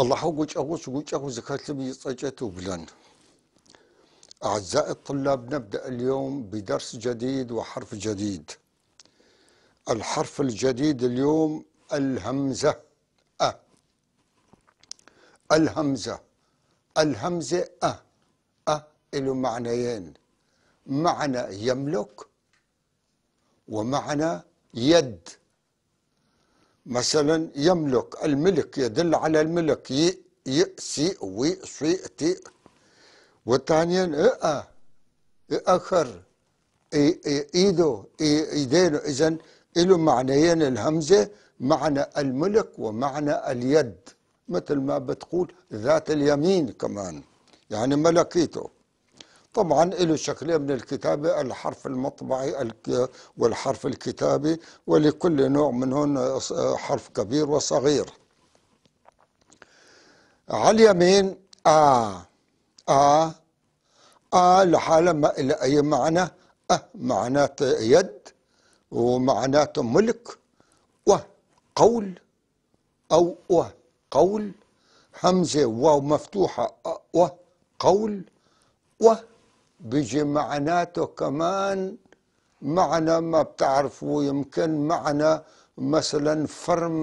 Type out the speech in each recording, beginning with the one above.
الله ጉጫጉ ጉጫጉ زكاتلم يصجت بلن. أعزائي الطلاب، نبدأ اليوم بدرس جديد وحرف جديد. الحرف الجديد اليوم الهمزة أ. الهمزة، الهمزة أ، أ له معنيين: معنى يملك ومعنى يد. مثلا يملك، الملك يدل على الملك، ي ي سي وي صي تي. وثانيا ا اخر ايده ايدينه. اذا له معنيين الهمزه، معنى الملك ومعنى اليد، مثل ما بتقول ذات اليمين كمان، يعني ملكيته. طبعا له شكلين من الكتابة، الحرف المطبعي والحرف الكتابي، ولكل نوع منهن حرف كبير وصغير. على اليمين آ آ آ لحالها ما إلى أي معنى. أ معناته يد ومعناته ملك وقول، أو وقول، همزة واو مفتوحة وقول. و بيجي معناته كمان معنى ما بتعرفوا، يمكن معنى مثلا فرم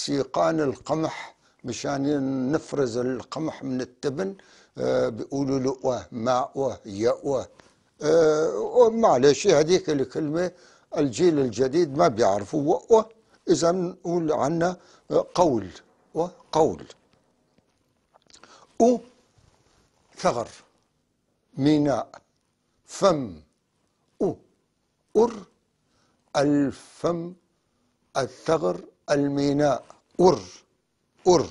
سيقان القمح مشان نفرز القمح من التبن، بيقولوا له وه ما وه يا وه. معلش هذيك الكلمة الجيل الجديد ما بيعرفوا وه. إذا نقول عنا قول وقول. أو ثغر، ميناء، فم، أو أر، الفم، الثغر، الميناء، أر أر.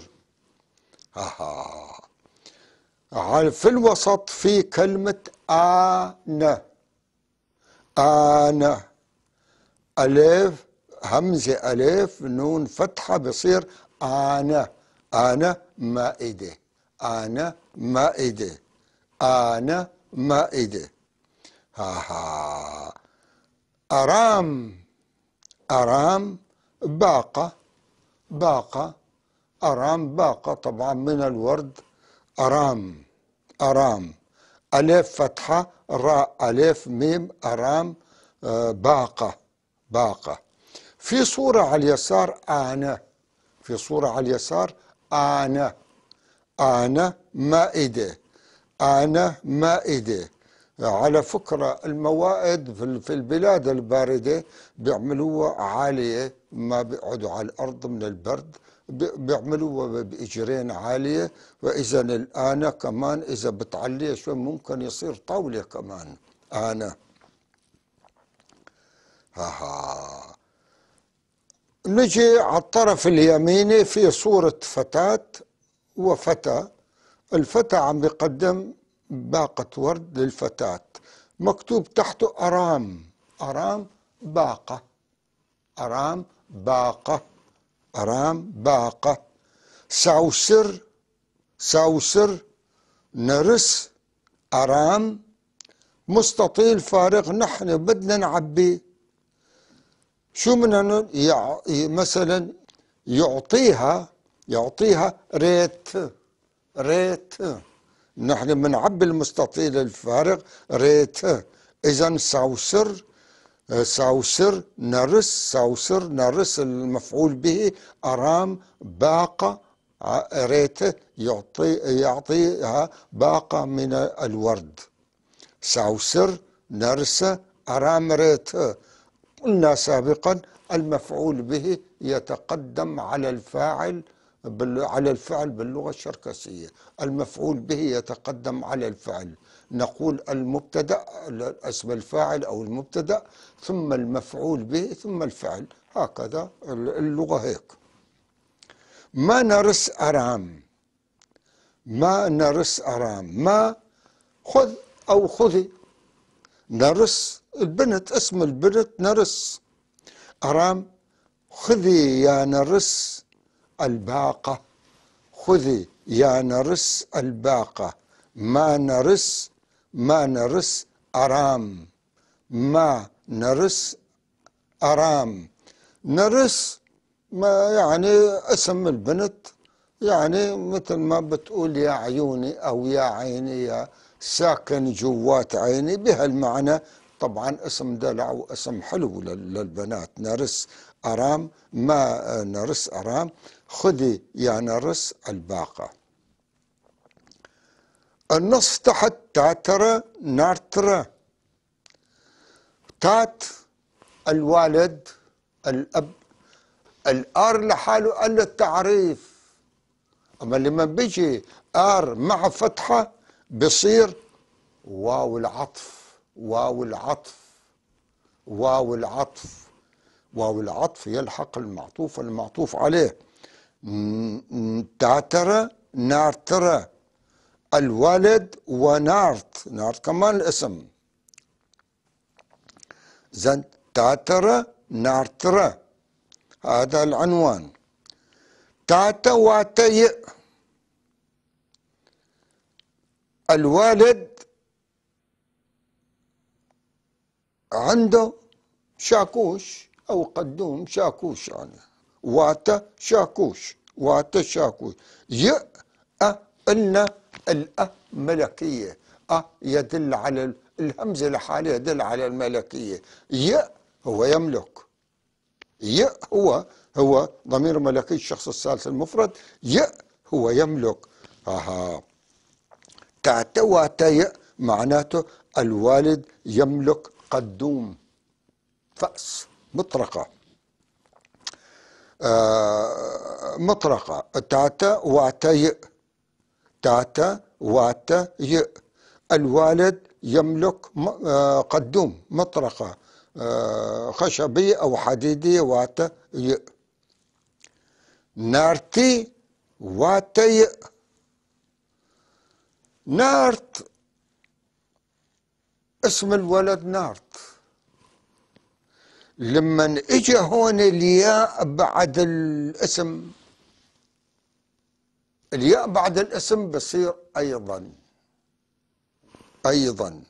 ها في الوسط في كلمة آنا. آنا، ألف همزة ألف نون فتحة، بصير آنا. آنا مائدة، آنا مائدة، آنا مائدة. ها ها. أرام، أرام باقة، باقة، أرام باقة، طبعا من الورد. أرام، أرام، ألف فتحة راء ألف ميم، أرام باقة، باقة. في صورة على اليسار آنا، في صورة على اليسار آنا، آنا مائدة، آنا مائدة. على فكرة الموائد في البلاد الباردة بيعملوها عالية، ما بيقعدوا على الأرض من البرد، بيعملوها بإجرين عالية. وإذا الآن كمان إذا بتعليه شوي ممكن يصير طاولة كمان. آنا. ها ها. نجي على الطرف اليميني في صورة فتاة وفتى. الفتى عم بيقدم باقة ورد للفتاة، مكتوب تحته أرام، أرام باقة، أرام باقة، أرام باقة. ساوسر، ساوسر، نرس، أرام، مستطيل فارغ نحن بدنا نعبيه. شو بدنا مثلا يعطيها، يعطيها ريت، ريت. نحن بنعبي المستطيل الفارغ ريت. إذا ساوسر، ساوسر نرس، ساوسر نرس المفعول به، أرام باقة، ريت يعطي، يعطيها باقة من الورد. ساوسر نرس أرام ريت. قلنا سابقا المفعول به يتقدم على الفاعل، على الفعل باللغة الشركسية. المفعول به يتقدم على الفعل. نقول المبتدأ، اسم الفاعل أو المبتدأ، ثم المفعول به، ثم الفعل. هكذا اللغة هيك. ما نرس أرام، ما نرس أرام، ما خذ أو خذي. نرس البنت، اسم البنت نرس. أرام خذي يا نرس الباقة، خذي يا نرس الباقة. ما نرس، ما نرس أرام، ما نرس أرام. نرس ما يعني اسم البنت، يعني مثل ما بتقول يا عيوني أو يا عيني، يا ساكن جوات عيني، بهالمعنى. طبعا اسم دلع واسم حلو للبنات. نرس أرام، ما نرس أرام، خذي يا نرس الباقة. النص تحت تاترة نارترة. تات الوالد الأب، الآر لحاله قال التعريف، أما لما بيجي آر مع فتحة بصير واو العطف، واو العطف، واو العطف، واو العطف يلحق المعطوف المعطوف عليه. تاترة نارترة، الوالد ونارت، نارت كمان الاسم. زين تاترة نارترة، هذا العنوان. تاتا واتي، الوالد عنده شاكوش أو قدوم شاكوش، يعني واتا شاكوش، واتا شاكوش. ي أ قلنا الأ ملكية، أ يدل على الهمزة لحالها يدل على الملكية. ي هو يملك، ي هو ضمير ملكي الشخص الثالث المفرد، ي هو يملك. اها تاتا واتا معناته الوالد يملك قدوم، فأس، مطرقة، مطرقة. تاتا واتا، تاتا واتا، الوالد يملك قدوم، مطرقة خشبية أو حديدية، واتا ي. نارتي واتا ي. نارت اسم الولد نارت. لما اجى هون الياء بعد الاسم، الياء بعد الاسم بصير ايضا، ايضا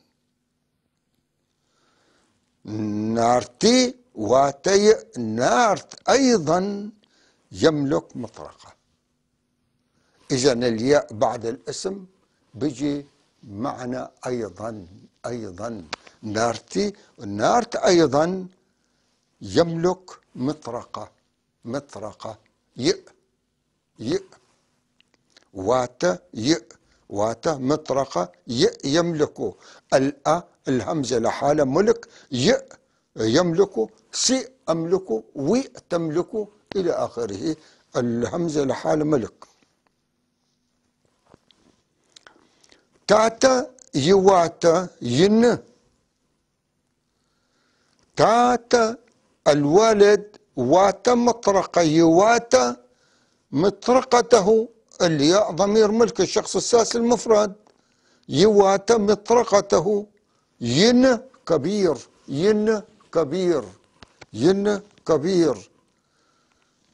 نارتي واتي، نارت ايضا يملك مطرقة. اذا الياء بعد الاسم بيجي معنى ايضا، ايضا نارتي، نارت ايضا يملك مطرقة، مطرقة. ي ي واتا ي، واتا مطرقة، ي يملك. الأ الهمزة لحالة ملك، ي يملك، سي أملك، وي تملك، إلى آخره. الهمزة لحالة ملك. تاتا يواتا ين. تاتا الوالد واتا مطرقة، يواتا مطرقته، الياء ضمير ملك الشخص السادس المفرد، يواتا مطرقته، ين كبير، ين كبير، ين كبير.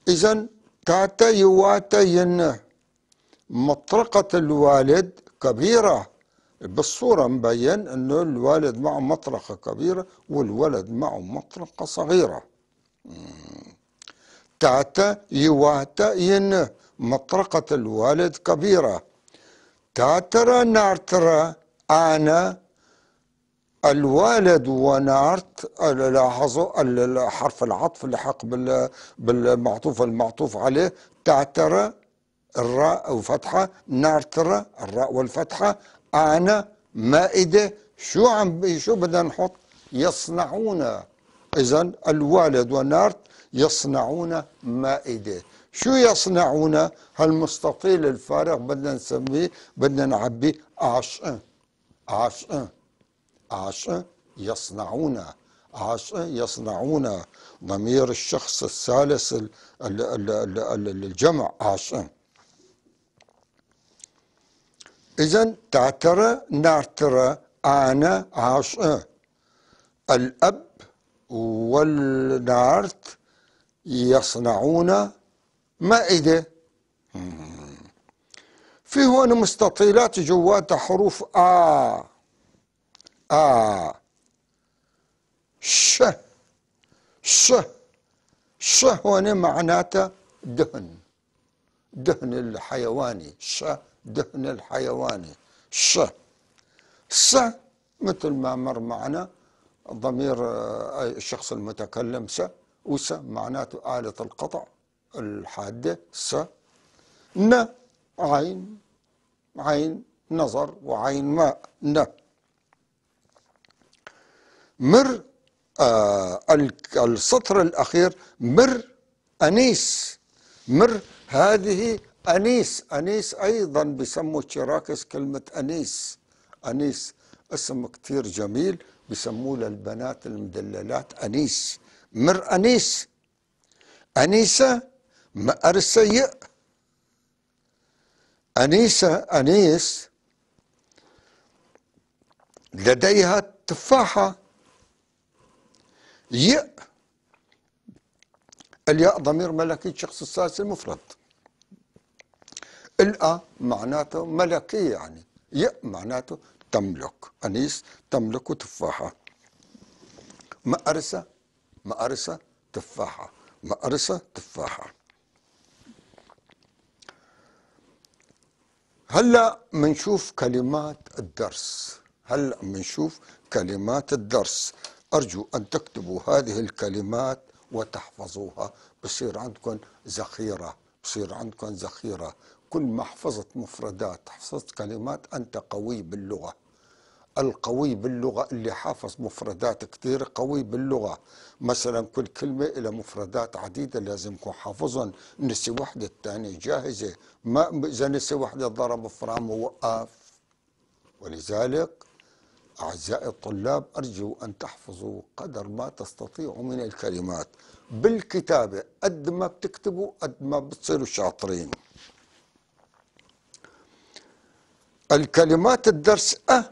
إذن تاتا يواتا ين، مطرقة الوالد كبيرة. بالصورة مبين أنه الوالد معه مطرقة كبيرة والولد معه مطرقة صغيرة. تاتا يواتا ين، مطرقة الوالد كبيرة. تاترا نارترا، أنا الوالد ونارت. لاحظوا حرف العطف اللي حق بالمعطوف المعطوف عليه. تاترا الراء وفتحة، نارترا الراء والفتحة، أنا مائدة. شو عم شو بدنا نحط؟ يصنعون. إذن الوالد ونارت يصنعون مائدة. شو يصنعون؟ هالمستطيل الفارغ بدنا نسميه، بدنا نعبيه عشان، عشان، عشان يصنعون، عشان يصنعون، ضمير الشخص الثالث الجمع عشان. إذن تعترى نارترى أنا عشان. الأب والنارت يصنعون مائدة. في هون مستطيلات جواتها حروف آ، آ، ش، ش، ش هون معناتها دهن، دهن الحيواني، ش دهن الحيواني. ش س مثل ما مر معنا ضمير الشخص المتكلم س، وس معناته آلة القطع الحادة س. ن عين، عين نظر وعين ماء ن. مر السطر الأخير مر أنيس، مر هذه أنيس. أنيس أيضا بسموا الشراكس كلمة أنيس. أنيس اسم كتير جميل، بسموه للبنات المدللات أنيس. مر أنيس، أنيسة مأرسيء، أنيسة أنيس لديها تفاحة. يء الياء ضمير ملكي الشخص الثالث المفرد. الأ معناته ملكي، يعني يء معناته تملك، أنيس تملك تفاحة. مأرسة، مأرسة تفاحة، مأرسة تفاحة. هلأ منشوف كلمات الدرس، هلأ منشوف كلمات الدرس. أرجو أن تكتبوا هذه الكلمات وتحفظوها، بصير عندكم ذخيرة، بصير عندكم ذخيرة. كل ما حفظت مفردات، حفظت كلمات، أنت قوي باللغة. القوي باللغة اللي حافظ مفردات كثير قوي باللغة. مثلا كل كلمة إلى مفردات عديدة لازم يكون حافظهم، نسي وحدة الثانية جاهزة، ما إذا نسي وحدة ضرب فرام ووقف. ولذلك أعزائي الطلاب أرجو أن تحفظوا قدر ما تستطيعوا من الكلمات بالكتابة، قد ما بتكتبوا قد ما بتصيروا شاطرين. الكلمات الدرس أ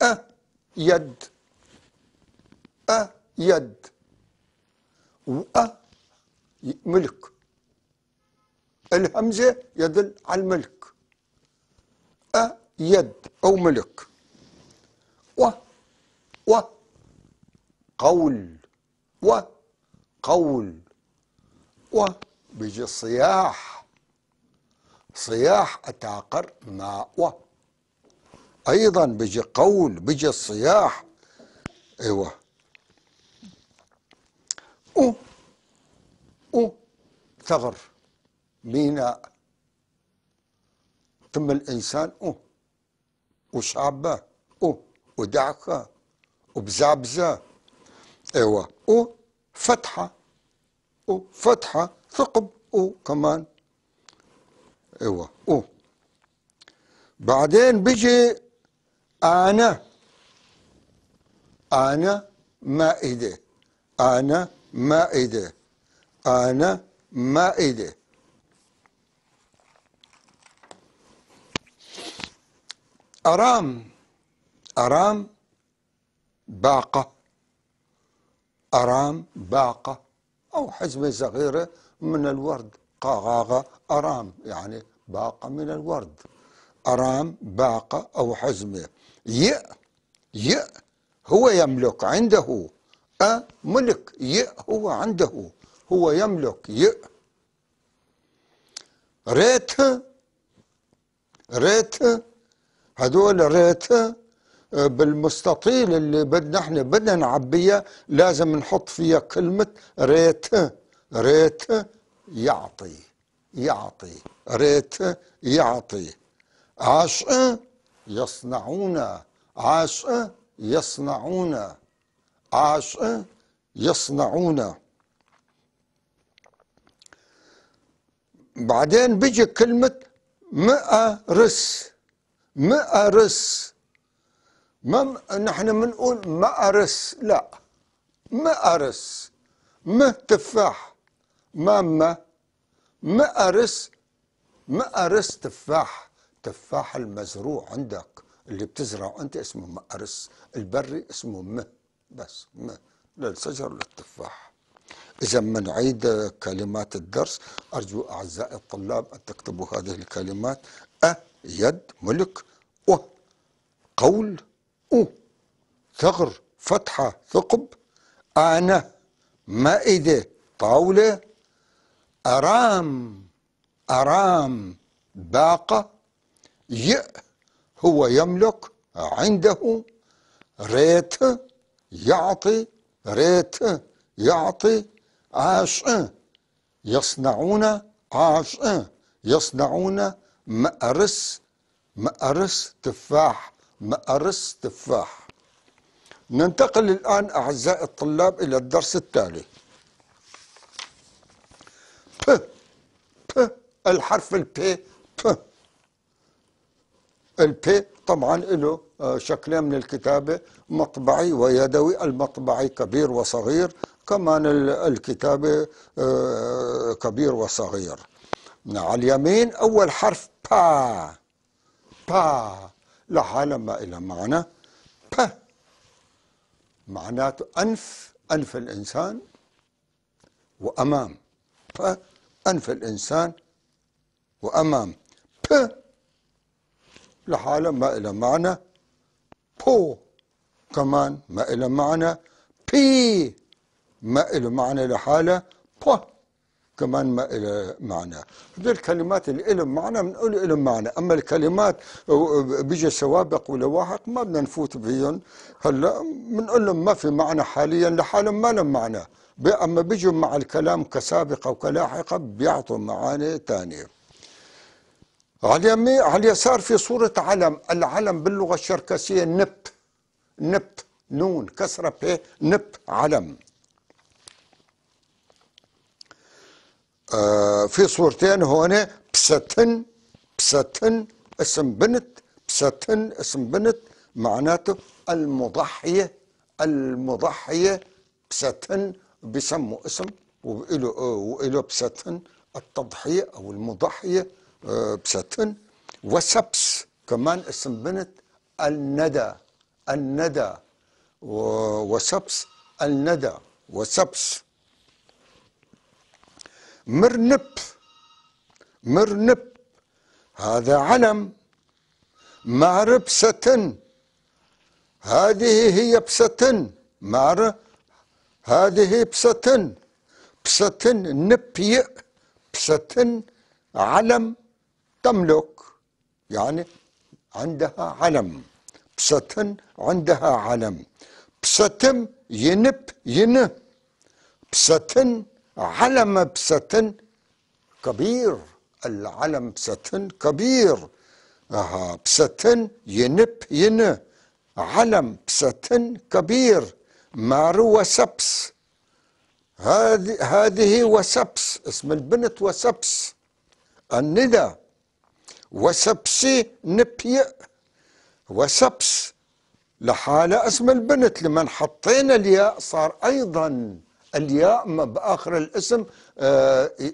أ يد، أ يد، وأ ملك، الهمزة يدل على الملك، أ يد أو ملك. و و قول، و قول، و بيجي صياح، صياح أتاقر ماء. و أيضا بيجي قول، بيجي الصياح. أيوة. أو أو ثغر، ميناء، ثم الإنسان أو، وشعبة أو، ودعكة وبزعبزة. أيوة. أو فتحة، أو فتحة ثقب، أو كمان. أيوة. أو بعدين بيجي أنا، أنا مائدة، أنا مائدة، أنا مائدة. أرام، أرام باقة، أرام باقة أو حزمة صغيرة من الورد، قاغاغة أرام يعني باقة من الورد، أرام باقة أو حزمة. يء، يء هو يملك، عنده أ ملك، يء هو عنده، هو يملك يء. ريت، ريت هدول ريت بالمستطيل اللي بدنا احنا بدنا نعبيها لازم نحط فيها كلمة ريت. ريت يعطي، يعطي، ريت يعطي. عاش يصنعون، عاش يصنعون، عاش يصنعون. بعدين بيجي كلمة مأرس، مأرس. ما نحن بنقول مأرس، لا مأرس، م تفاح، ما ما مأرس، مأرس تفاح، تفاح المزروع عندك اللي بتزرعه انت اسمه مأرس، البري اسمه م، بس م للشجر وللتفاح. إذا بنعيد كلمات الدرس، أرجو أعزائي الطلاب أن تكتبوا هذه الكلمات: أ يد ملك، و قول، أو ثغر فتحة ثقب، أنا مائدة، طاولة. أرام، أرام باقة. ي هو يملك، عنده. ريت يعطي، ريت يعطي. عاش يصنعون، عاش يصنعون. مأرس، مأرس تفاح، مأرس تفاح. ننتقل الآن أعزائي الطلاب إلى الدرس التالي. ب، ب، الحرف البي، ب. البي طبعا له شكلين من الكتابة، مطبعي ويدوي. المطبعي كبير وصغير، كمان الكتابة كبير وصغير. على اليمين أول حرف با، با لحالة ما إلى معنى. ب معناته أنف، أنف الإنسان وأمام. ب أنف الإنسان وأمام. ب لحالة ما إلى معنى. بو كمان ما إلى معنى. بي ما إلى معنى لحالة. بو كمان ما إلى معنى. هذول الكلمات اللي إلهم معنى بنقول إلهم معنى، أما الكلمات بيجي سوابق ولواحق ما بدنا نفوت فيهم هلا، بنقول لهم ما في معنى حاليا، لحالهم ما لهم معنى، أما بيجوا مع الكلام كسابقة وكلاحقة بيعطوا معاني ثانية. على اليمين، على اليسار في صورة علم، العلم باللغة الشركسية نب، نب نون كسرة ب، نب علم. في صورتين هون، بستن، بستن اسم بنت، بستن اسم بنت معناته المضحية، المضحية. بستن بيسموا اسم وإله بستن التضحية أو المضحية، بستن. وسبس كمان اسم بنت، الندى، الندى، وسبس الندى، وسبس. مرنب، مرنب هذا علم. معر بستن، هذه هي بستن، معر هذه بستن، بستن نبي، بستن علم تملك، يعني عندها علم، بستن عندها علم. بستم ينب ين، بستن علم، بستن كبير، العلم بستن كبير. بستن ينب ين، علم بستن كبير. مارو وسبس، هذه وسبس اسم البنت، وسبس الندى، وسبسي نبي، وسبس لحالة اسم البنت. لمن حطينا الياء صار أيضا الياء بآخر الاسم،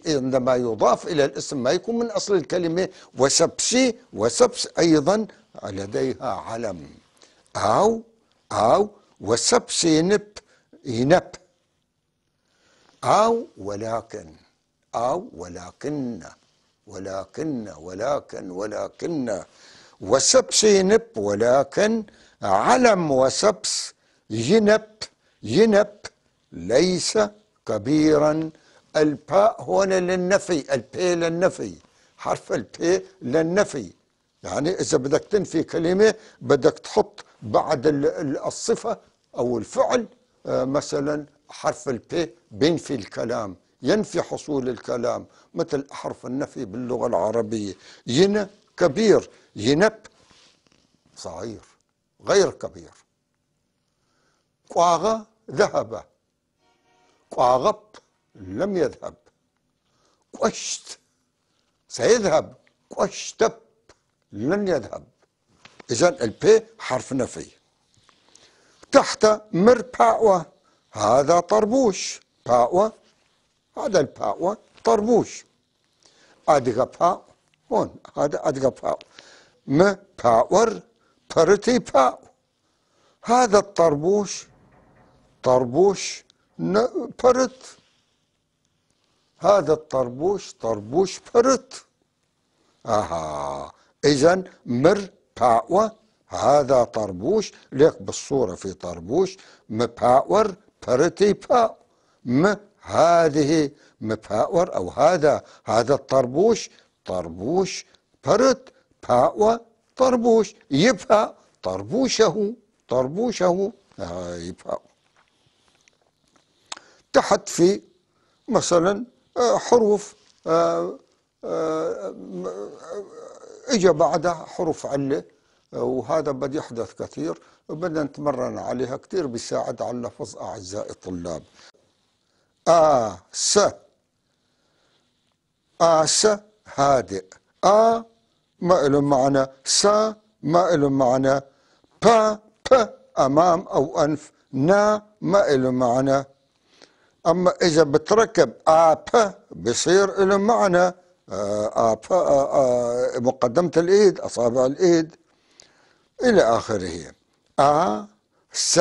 عندما يضاف إلى الاسم ما يكون من أصل الكلمة. وسبسي، وسبس أيضا لديها علم. أو، أو وسبسي نب ينب، أو ولكن، أو ولكن، ولكن، ولكن، ولكن. وسبسي نب ولكن علم وسبس ينب، ينب ليس كبيرا. الباء هنا للنفي، البي للنفي، حرف البي للنفي. يعني إذا بدك تنفي كلمة بدك تحط بعد الصفة أو الفعل، مثلا حرف البي بينفي الكلام، ينفي حصول الكلام، مثل حرف النفي باللغة العربية. ين كبير، ينب صغير غير كبير. قاغ ذهب، قاغب لم يذهب. قشت سيذهب، قشتب لن يذهب. إذن البي حرف نفي. تحت مر باوة، هذا طربوش، باوة، هذا الباوة طربوش. أدغى باو هون، هذا أدغى باو. م باور برتي باو، هذا الطربوش طربوش برت، هذا الطربوش طربوش برت. إذن مر باوة هذا طربوش، ليك بالصورة في طربوش. م باور برتي باو، م هذه مباور أو هذا الطربوش، طربوش برد، باوة طربوش، يبقى طربوشه، طربوشه يبقى. تحت في مثلا حروف اجى بعدها حروف علة، وهذا بده يحدث كثير وبدنا نتمرن عليها كثير، بيساعد على اللفظ أعزائي الطلاب. آ س، آ س هادئ، آ ما له معنى، س ما له معنى، با ب أمام أو أنف، نا ما له معنى. أما إذا بتركب آ ب بصير له معنى، آ ب مقدمة الإيد، أصابع الإيد، إلى آخره. آ س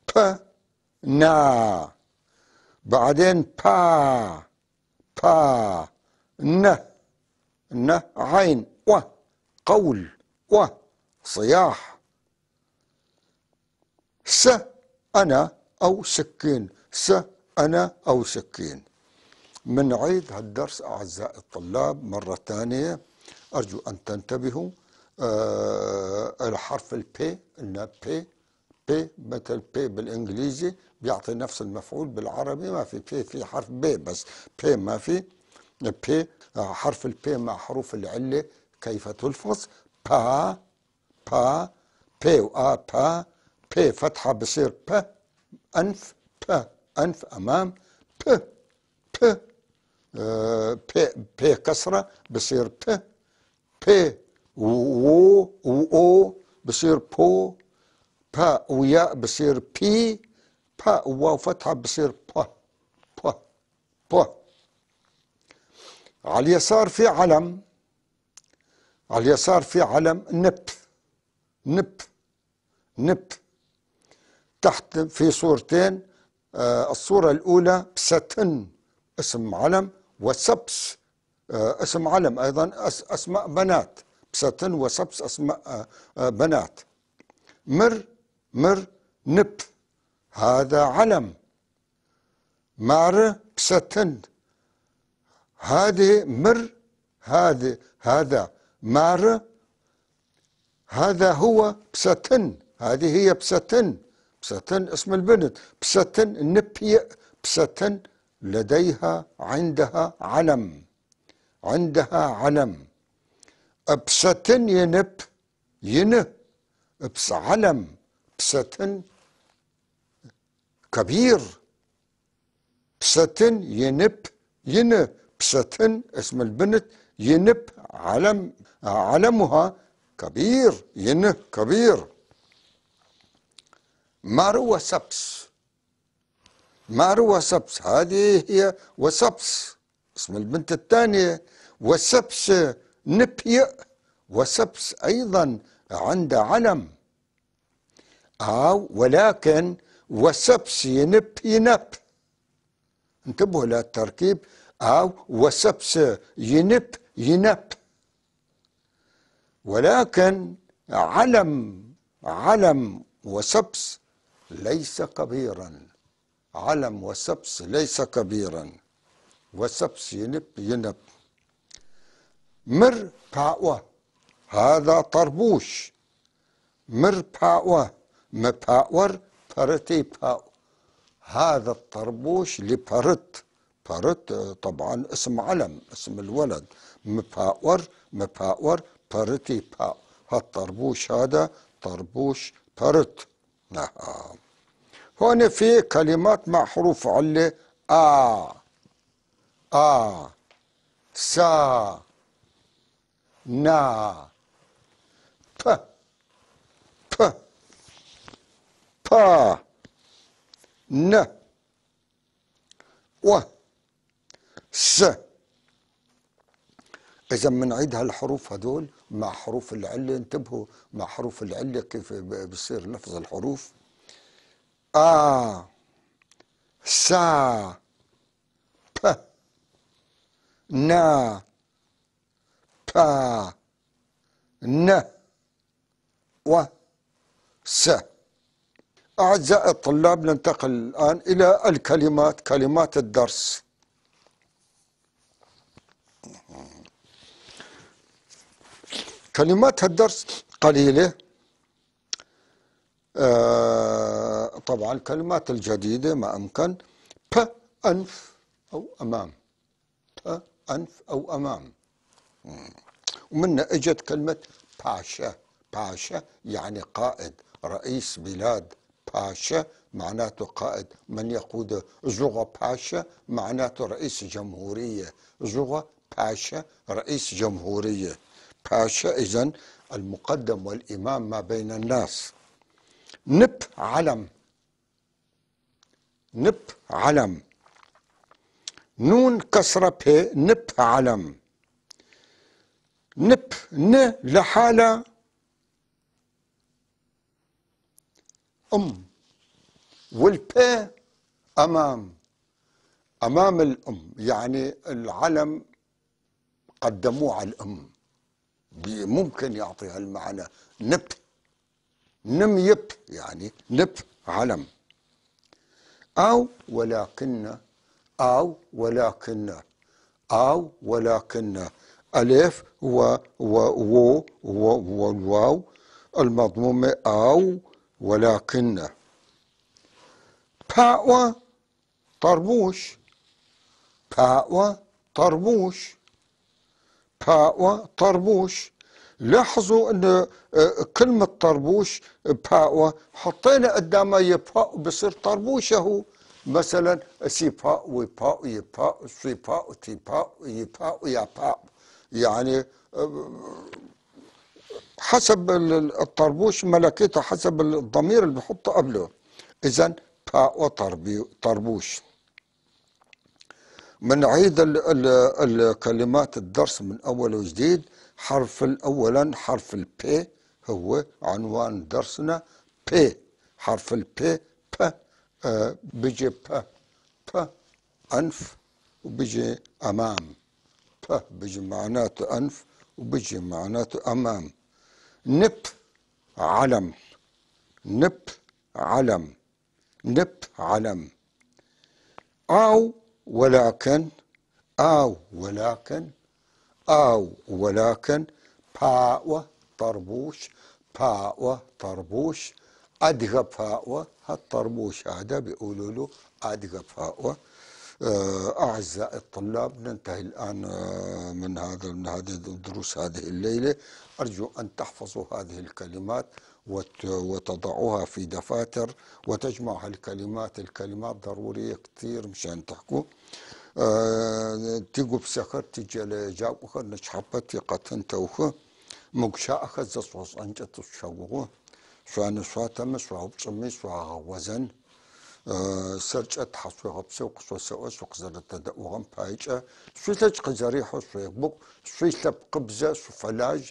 ب نا، بعدين با با ن، ن عين، و قول، و صياح. س أنا أو سكين، س أنا أو سكين. منعيد هالدرس أعزائي الطلاب مرة ثانية، أرجو أن تنتبهوا. الحرف ال P، قلنا P، P مثل pay بالإنجليزي بيعطي نفس المفعول، بالعربي ما في P، في حرف B بس، P ما في P. حرف ال P مع حروف العلة كيف تلفظ؟ با با P وآ با، P فتحة بصير ب، أنف، ب أنف أمام، ب ب P P كسرة بصير ب، P و و بصير بو، با وياء بصير بي، با وواو فتحة بصير ب ب ب. على اليسار في علم، على اليسار في علم نب نب نب. تحت في صورتين، الصورة الأولى بستن اسم علم، وسبس اسم علم أيضا، أسماء بنات، بستن وسبس أسماء بنات. مر مر نب هذا علم، مار بستن، هذه مر، هذه هذا مار، هذا هو بستن، هذه هي بستن، بستن اسم البنت، بستن نبي، بستن لديها عندها علم، عندها علم. بستن ينب ين، بس علم، بستن كبير، بستن ينب ين، بستن اسم البنت، ينب علم، علمها كبير، ين كبير. مارو وسبس، مارو وسبس، هذه هي وسبس اسم البنت الثانية، وسبس نبي، وسبس أيضا عند علم، أو ولكن وسبس ينب ينب، انتبهوا للتركيب، أو وسبس ينب ينب، ولكن علم، علم وسبس ليس كبيرا، علم وسبس ليس كبيرا، وسبس ينب ينب. مر باوة هذا طربوش، مر باوة مباور برتي باو، هذا الطربوش لبرت، برت طبعا اسم علم، اسم الولد، مباور مباور برتي باو، هالطربوش هذا طربوش برت. نعم. هون في كلمات مع حروف علة، آ آ سا نا ب ب با ن و س. إذا بنعيد هالحروف هدول مع حروف العلة، انتبهوا مع حروف العلة كيف بصير لفظ الحروف. آ سا ب نا با ن و س. أعزائي الطلاب، ننتقل الآن إلى الكلمات، كلمات الدرس. كلمات الدرس قليلة، طبعا الكلمات الجديدة ما أمكن. ب أنف أو أمام، ب أنف أو أمام، ومنها إجت كلمة باشا. باشا يعني قائد، رئيس بلاد. باشا معناته قائد، من يقود. زغة باشا معناته رئيس جمهورية، زغة باشا رئيس جمهورية. باشا إذن المقدم والإمام ما بين الناس. نب علم، نب علم، نون كسرة ب، نب علم. نب ن لحالة أم، والباء أمام، أمام الأم، يعني العلم قدموه على الأم، ممكن يعطيها المعنى. نب نم يب يعني نب علم. أو ولكن، أو ولكن، أو ولكن، ألف و و و و والواو المضمومة أو ولكن. باء طربوش، باء طربوش، باء طربوش. لاحظوا أن كلمة طربوش باء حطينا قدامها يباء بصير طربوش. اهو مثلا سي باء وباء يباء سي باء تي باء يباء يا باء، يعني حسب الطربوش ملكيته، حسب الضمير اللي بحطه قبله. إذا باء طربوش. بنعيد الكلمات الدرس من أول وجديد. حرف أولا حرف البي هو عنوان درسنا. بي، حرف البي، ب، بيجي ب، ب أنف وبيجي أمام، ب بيجي معناته أنف وبيجي معناته أمام. نب علم، نب علم، نب علم. أو ولكن، أو ولكن، أو ولكن. باء طربوش، باء طربوش. أدغى باء، هالطربوش هذا بيقولوا له أدغى باء. أعزائي الطلاب، ننتهي الآن من هذه الدروس هذه الليلة. أرجو أن تحفظوا هذه الكلمات وتضعوها في دفاتر وتجمعوا هالكلمات. الكلمات ضرورية كثير مشان تحكوا. تيجوا بسخر تيجي لجاوخر نشحبت يقتن توخ مقشا أخذ زصوص أنجت الشوغو شو شو تم شو بصمي شو وزن سرجت حصو غبسو قصو سوس وقزر التدأوغم بايجا شو لج قزريحو شو يقبق شو يسلب قبزة شو فلاج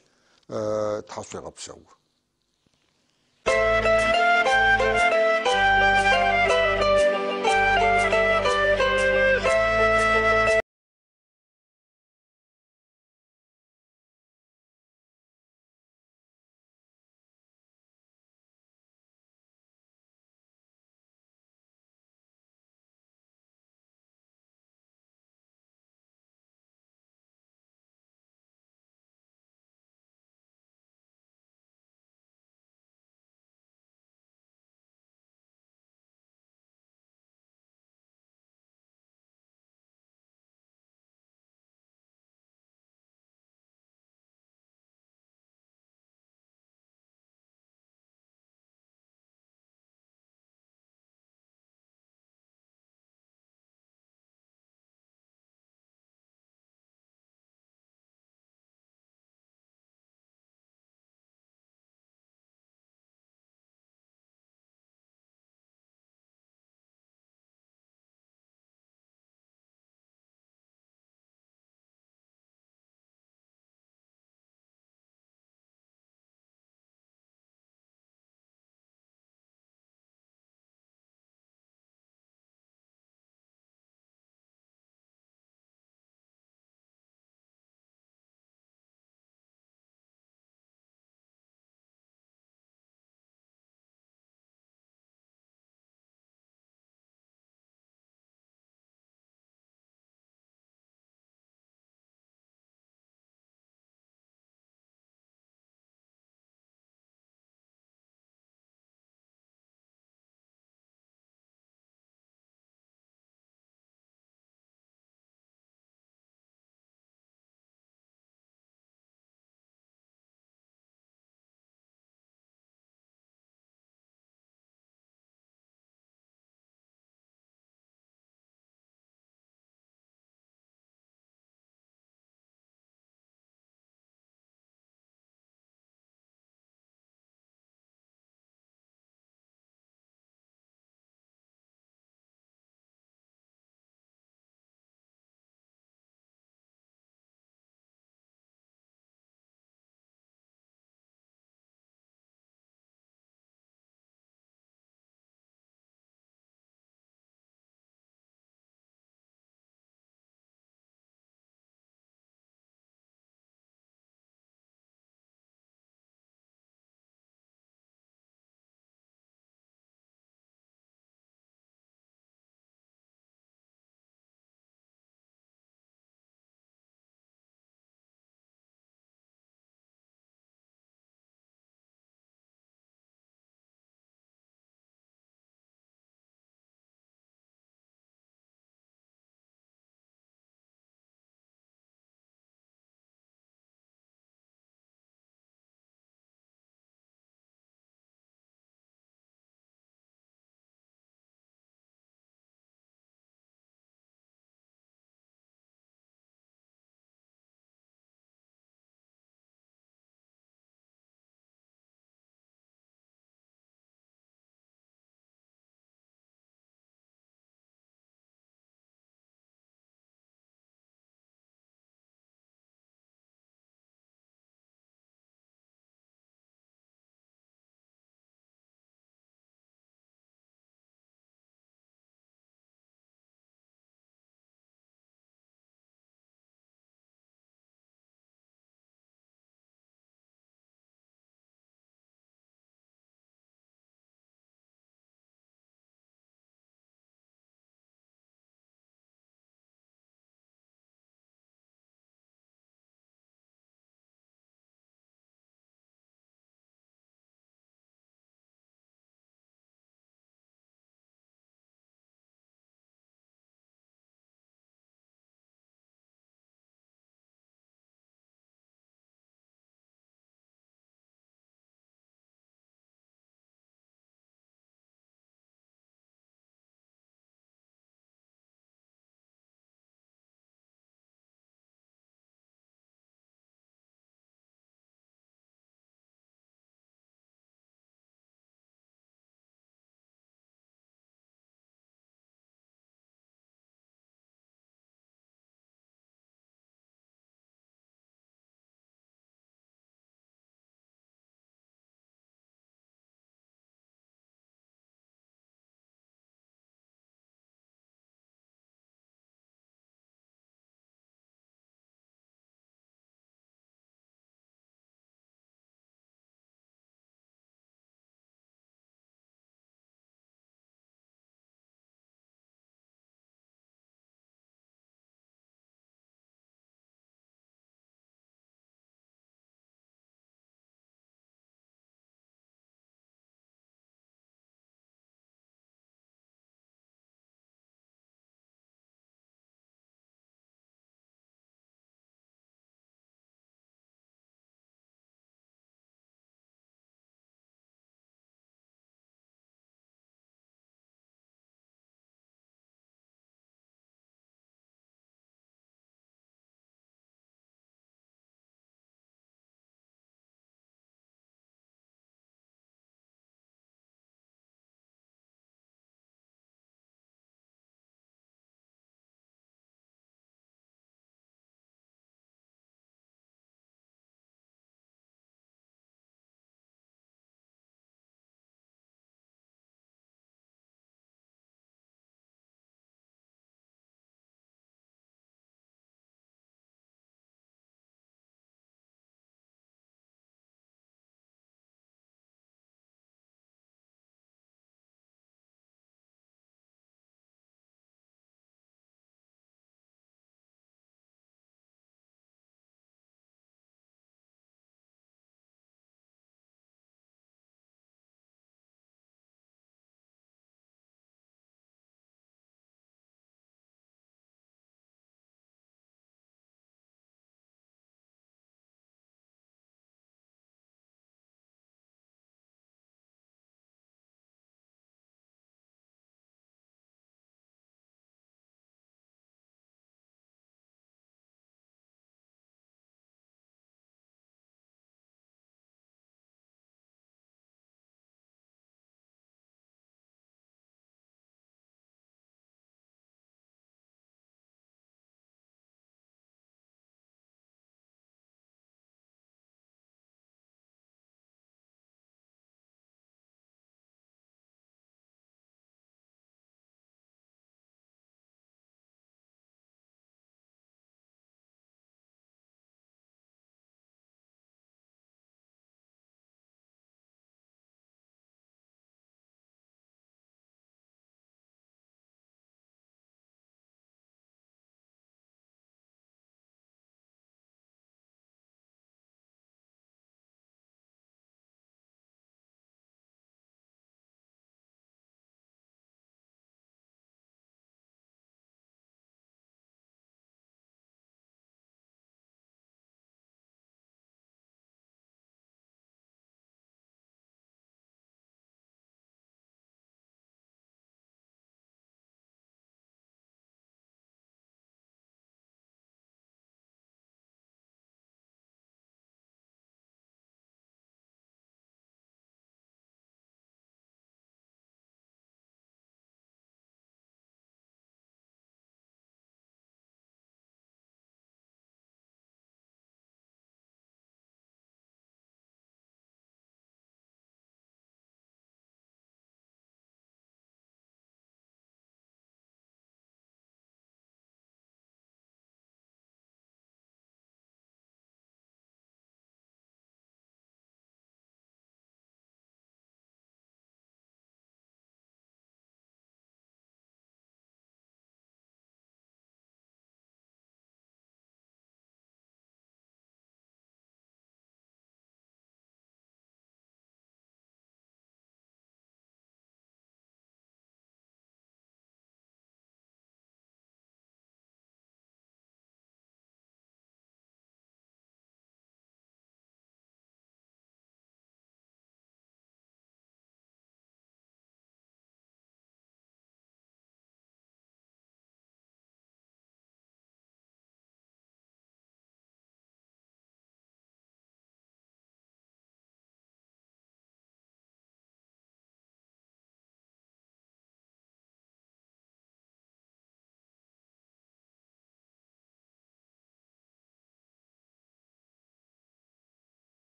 تحصو غبسو.